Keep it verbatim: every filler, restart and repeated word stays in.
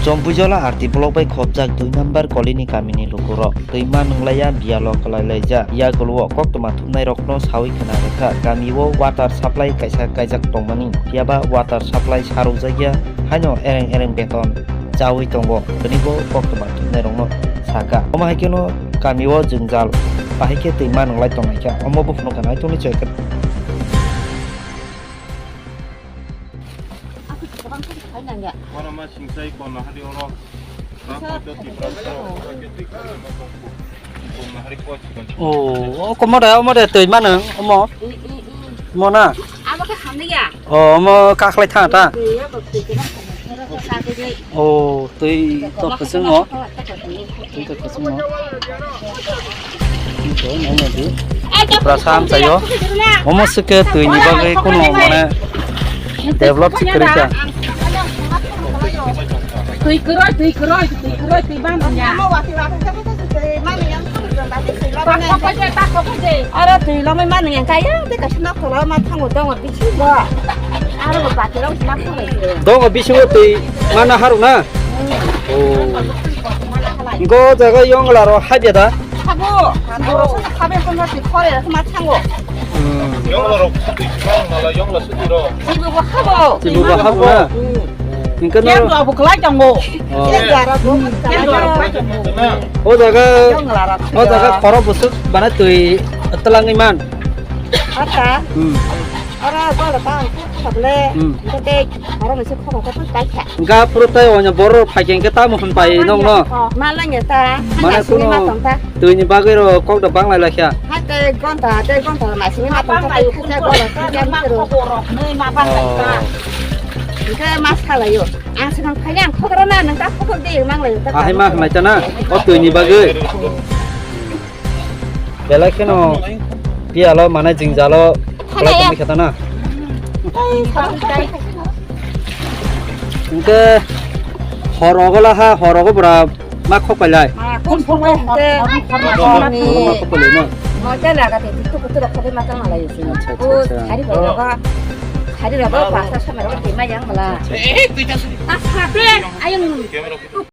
Chompuijola R T block bai khopjak dui number kolini kamini lukurok twima nwnglaiya biyalo kwlailaijak. Yagulo o koktwma thumnairokno sawi khna rwkha, kamio water supply kaisa kaijak tongmani, phiyaba water supply sarwjakya haino ereng ereng beton chawi tongo, hwnwibo koktwma thumnairokno sakha. Omo hai kheno kamio jwngjal bahai khe twima nwnglai tongnaikha, omo buphano khna naitugni choi. Oh, o komo de, omo de twi mano, omo. Mo na? Abo khe hamya. Oh, omo kakhlai tha ta. Oh, twi to kusung mo. Twi to kusung mo. Twi to nang di. Prasam chayo. Omo sike twi ni bagwi kuno mane develop sikri ta. Twi kwrwi, twi kwrwi, twi kwrwi, twi bang ya. Aro twi lamai mani yang kaya, tei kaisa nok tolo ma thango dongo bisingo. Aro bo bati rok ma thango. Dongo bisingo twi mana haruna. Oh. Go jaga yongla ro habya da. Sabo, ando rok sa khabe pon rok khore ma thango. Hmm. Yongla rok sudi, yongla, yongla sudi rok. Ibo bo habo. Ibo bo habo na. Hmm. Hingke no. Yang abo kelai tongo. Oh. Yang aro bo. Yang aro kelai tongo. O jaga, yongla rok o jaga khoro busuk bana twi telangwi man. Ata. Hmm. Ora gol ta khable. Hmm. Tei oro mese khoro ta pai kha. Ga puro tai onya boro phai khe tamo hwn pai nong no. Malanya ta. Mana kuno twi ni bagwi ro kok da banglai la kha. Hai tei gonta tei gonta ma sini ma tong ta pai kha gol ta. Hingke ma salayo. Ang sinang phai ang khokra na nang ta khokok de manglai ta. Ahai ma hnai ta na. O twi ni bagwi. Belai kheno piyalo mane jingjalo khlai tongwi khe ta na. Hingke hor ogo la ha, hor ogo bora ma khok pailai. Ma khok pailai no. Acha, acha, acha.